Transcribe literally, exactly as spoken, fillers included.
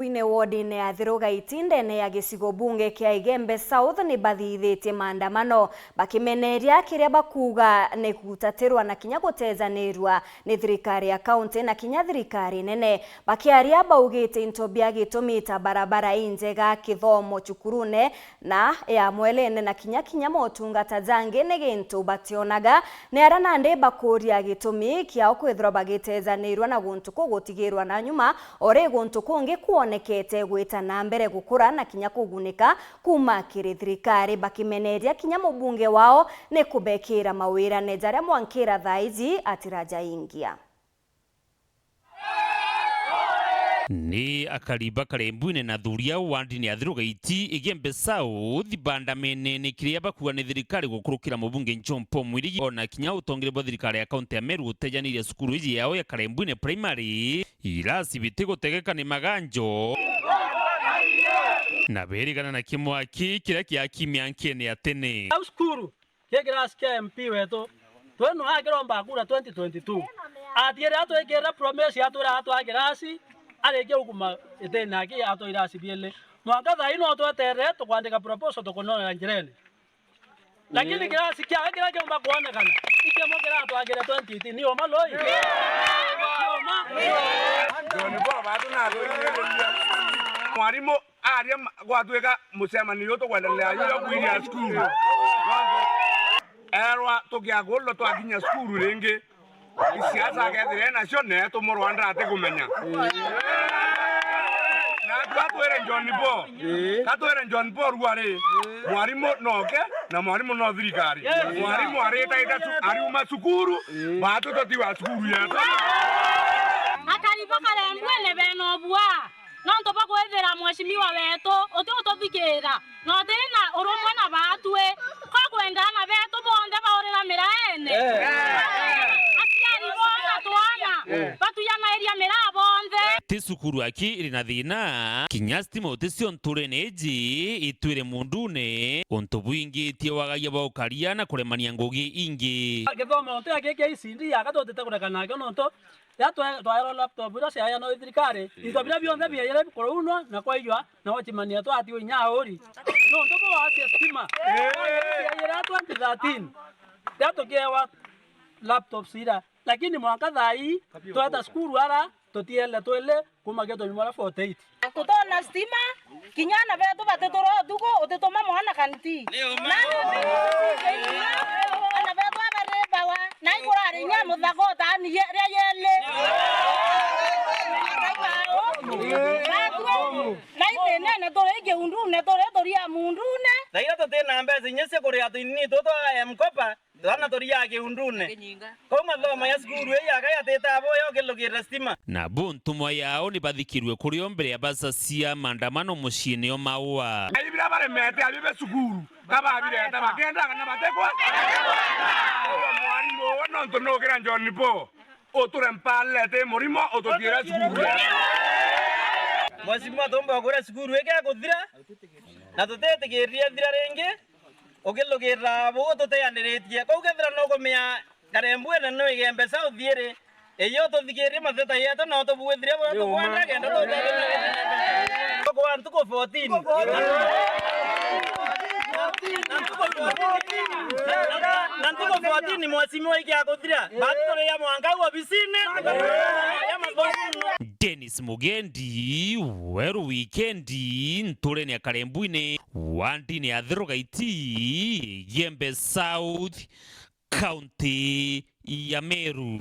Ine wodine ya Thirugaiti ndene ya gicigo bunge kia Igembe South ni bathithitie maandamano bakimeneria kiria bakuuga ni gutatirwa na kinya gutejaniirua ni thirikari ya kaunti na kinya thirikari nene. Bakiaria baugite into bia gitumi ta barabara injega, kithomo cukurune na ya mwelene na kinya kinya motungata jangi ni gintu bationaga. Ni aria nandi bakuuria gitumi kiao kwithirwa bagitejaniirua na guntu kuu gutigirwa na nyuma, o ri guntu kungi kwonekete gwita na mbere gukura na kinya kugunika kuuma kiri thirikari, bakimeneria kinya mubunge wao ni kubekira mawirane jaria mwankira thaa iji atirajaingia. Ni akari ba Karembwine na Thuria wandini ya Thirugaiti Igembe South bandamene ni kiria bakuuga ni thirikari gukurukira mubunge John Paul Mwirigi, ona kinya utongere bwa thirikari ya kaunti ya Meru gutejaniria cukuru iji yao ya Karembwine Primary. Irasi bitigutegeka ni maganjo, na berigana na kimwaki kiria kiaki miankene ya tene. Au cukuru, ki kirasi kia M P wetu, twenu akiromba kura twenty twenty-two. Athiire atwikirira promise, atwira atwa kirasi, arikia ukuma itene aki atwa irasi biele. Mwanka thaa ino tweterere tukwandika proposal tukunonera njirene. Lakini kirasi kia kiria kiumba kwonekana, ikimo kiratwagire twenty eighteen, ni uma loi? Ni uma? John Paul batu na atwiririria. Mwarimu aria ma-, gwatwika mucemanio uyu tukwendelea uyu kuiria cukuru. Erwa tukiagulwa twakinya cukuru ringi. Isiasa akethira enacio, neetu murwanda atikumenya. Na atwire John Paul. Ii. Katwire John Paul ruari, mwarimu noke, na mwarimu no thirikari. Mwarimu aritaita cu-, ariuma cukuru, batu tutiwa cukuru yetu. Akari ba Karembwine bena ubua. Nontu bwa kwithira mheshimiwa wetu uti ututhikiira, na uti na urumwe na baatwi, ko kwenda aana betu bonthe baurira miraene. Eh. Aciari boona twana, eh, batuyanairia miraa bonthe. Ti cukuru aki iri na thina, kinya stima uticio nturene iji itwire mundune, untu bwingitie wagagia bwa ukaria na kuremania ngugi ingi. Githomo uti aki kia E C D yaka tutite kureka nakio nontu Riria twa-, twaerwa laptop iria ciaeanwa i thirikari, into biria bionthe biaire bikuraunwa na kwaiywa na watchman yetu atigwa inya auri. Nontu bwa wacia stima. Ciaire twenty thirteen. Riria tukiewa laptops ira. Lakini mwanka thaa ii, tweta cukuru ara, tutiele twele, Kuma Gitonyumora forty eight. Tutona stima, kinya ana betu batitura utuku, utituma mwana kanti. Ana betu abaribawa, na ikurari inya muthaka utani ye-, ria yeli. Na ithinene turi kiundune, turi turia mundune. Thaira tutina mbeca inya cia kuria twinini tutu twa M-Kopa, Twana turiaa kiundune. Kau mathomo ya cukuru ii yaka yatite aboya ukilukirira stima. Nabo ntumwa yao ni bathikirue kurio mbere ya bacacia maandamano muciine o Maua. Ai biria baremete abio be cukuru, ka babireta bakenda kana batekwa? Uyo mwarimu uwe nontu nukira John Paul, uture mpalete murimo ututire cukuru. Mwasimu atumba kura cukuru ike kuthira, na tutetikirie thira ringi. Ukilukirira buu tuteaniritie. Kou kethira nukumia Karembwene no Igembe South iri, iyo tuthikirie mateta yetu na utubuithire buria tukwenda kenda tuteethire. Tukuwa ntuku fourteen. Na ntuku fourteen mwasimiwa ikiakuthira. Batu turia mwanka au obisine. Ya mathugumo. Dennis Mugendi, Weru Wikendi, nturene ya Karembwine. Wandini ya Thirugaiti, Igembe South, County ya Meru.